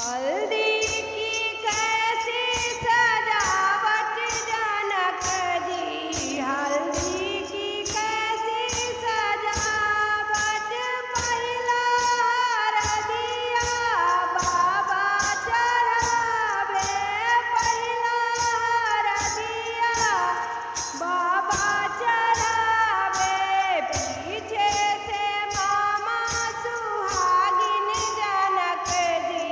हल्दी की कैसी सजावट जनक जी, हल्दी की कैसी सजावट, पहिला हरदिया बाबा चढ़ावे, पहिला हरदिया बाबा चढ़ावे, पीछे से मामा सुहागिन जनक जी।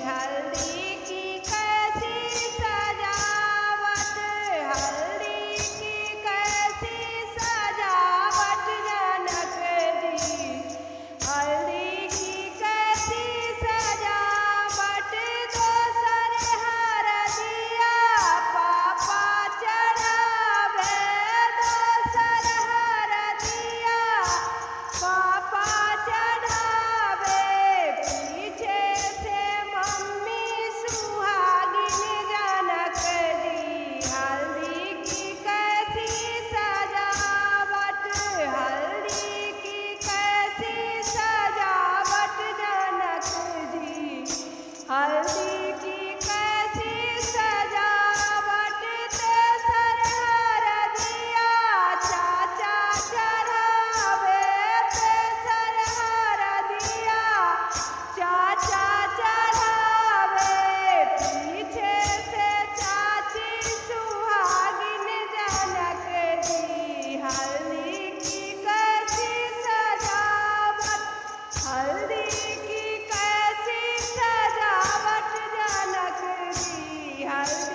हल्दी की कैसी सजावट, हल्दी की कैसी सजावट जनक जी, हल्दी की कैसी सजावट, दोसर हरदिया पापा चढ़ावे, दोसर हरदिया पापा चढ़ावे, पीछे से मम्मी सुहागिन जनक जी। हल्दी की कैसी सजावट, हल्दी की कैसी सजावट जनक जी, हल्दी की कैसी सजावट, तेसर हरदिया चाचा चढ़ावे, तेसर हरदिया चाचा चढ़ावे, पीछे से चाची सुहागिन जनक जी। हल्दी की कैसी सजावट, हल्दी की कैसी सजावट जनक जी, हल्दी